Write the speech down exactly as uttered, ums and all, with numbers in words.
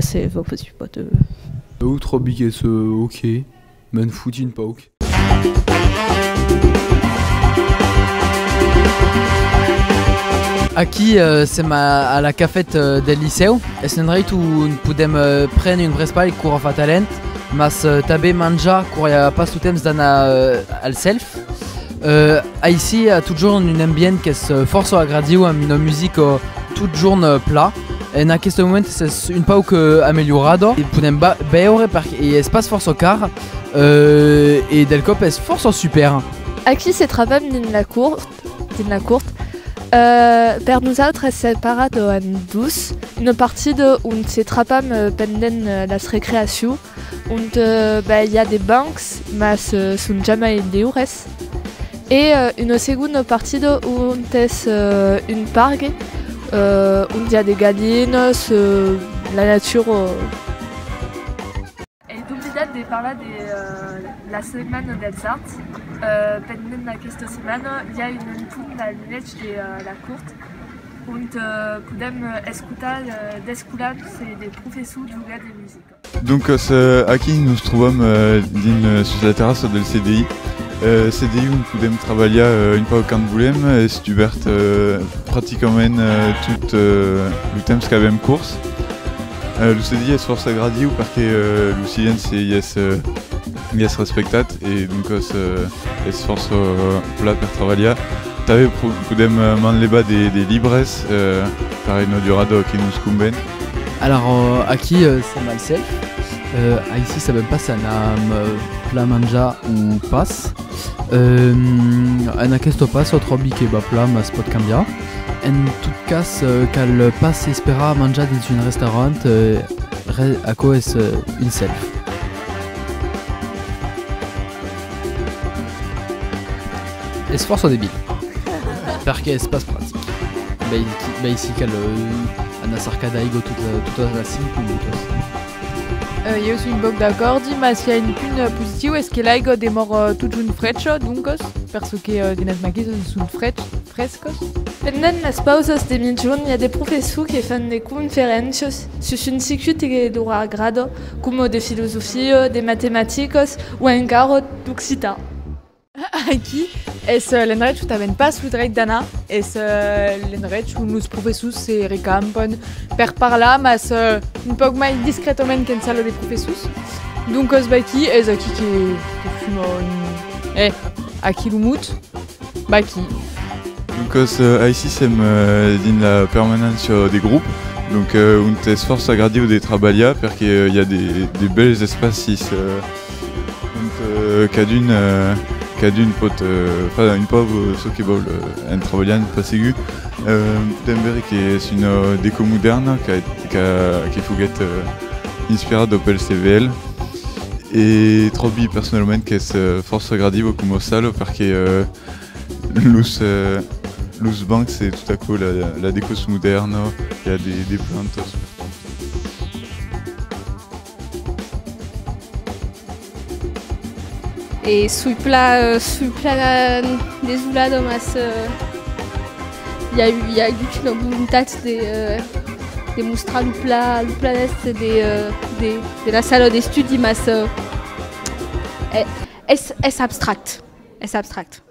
Se vau pas, pòt, euh. Eu tròbi qu'es, euh, ok, me'n foti un pauc. Aquí, euh, sem a, a la cafeta, euh, del licèu. Es un endreit ont podem, euh, prene un brespalh quora fa talent, mas, euh, tanben manjar quora i a pas lo temps d'anar, euh, al self. Euh, aicí i a totjorn un ambient qu'es, euh, fòrça agradiu, amb una musica, euh, totjorn, euh, plan. En aqueste moment es un pauc, euh, amelhorada e podem ba-, beure perque, e es pas fòrça car, euh, e del còp es fòrça super. Aquí se trapam dins la cort, dins la cort, euh, per nosautres es separat en dos, una partida ont se trapam, euh, pendent, euh, las recreacions, ont, euh, ben, i a de bancs, mas, euh, son jamai liures. E, euh, una segonda partida ont es, euh, un pargue, euh, ont i a de galinas, euh, la natura, euh. Ai doblidat de parlar de, euh, la Setmana dels Arts. Euh, pendent aquesta setmana, i a un entorn al mièg de, euh, la cort, ont, euh, podem, euh, escotar, euh, d'escolans e de professors jogar de musica. Doncas, euh, aquí nos trobam, euh, dins, euh, sus la terrassa del C D I. Euh, C D I ont podem trabalhar, euh, un pauc quand volem, es dubèrt, euh, practicament, euh, tot, euh, lo temps qu'avem cors. Euh, lo C D I es fòrça agradiu perque, euh, lo silenci i es, euh, i es respectat e doncas, euh, es fòrça, euh, plan per trabalhar. Tanben po-, podem, euh, manlevar de, de libres, euh, per una durada que nos conven. Alors, euh, aquí, euh, sem al self. Euh, aicí sabem pas se anam, euh, plan manjar o pas. Euh, en aquesta passa tròbi que va plan, mas pòt cambiar. En tot cas, euh, cal pas esperar a manjar dins un restaurant, euh, re-, aquò es, euh, un self. Es fòrça debil, perque es pas practic. Vei-, veicí cal, euh, anar cercar d'aiga tota, totas las cinc minutas. Euh, ieu soi un pauc d'acòrdi, mas i a un punt, euh, positiu, es que l'aiga demòra, euh, totjorn frescha, doncas, per çò que, euh, de las maquisas son fresc-, frescas. Pendent las pausas de miègjorn, i a de professors que fan de conferéncias sus un circuit que lor agrada, coma de filosofia, de matematicas o encara d'occitan. Aquí es, euh, l'endrech ont avèm pas lo drech d'anar, es, euh, l'endrech ont los professors se recampan per parlar, mas, euh, un pauc mai discretament qu'en sala de professors. Doncas, vaquí, es aquí que, que fuma un, eh, aquí lo mot, vaquí. Doncas, euh, aicí sem, euh, dins la permanéncia de grop, donc, euh, ont es fòrça agradiu de trabalhar, perque, euh, i a de, de bèls espacis, euh, ont, euh, cadun, euh, cadun pòt, euh, far un pauc, euh, çò que vòl, euh, en trabalhant, pas segur. Euh, podèm veire qu'es una deco modèrna qu'a, qu'a, que foguèt, euh, inspirada pel C V L. E tròbi personalament qu'es, euh, fòrça agradiu coma sala, perque, euh, los, euh, los bancs e tot aquò, la, la deco modèrna, i a de, de plantas. E soi plan, euh, soi plan, euh, desolada, mas, euh, i a, i a agut una volontat de, euh, de mostrar lo plan, lo plan èstre de, euh, de, de la sala d'estudi, mas, euh, e-, es, es abstract, es abstract.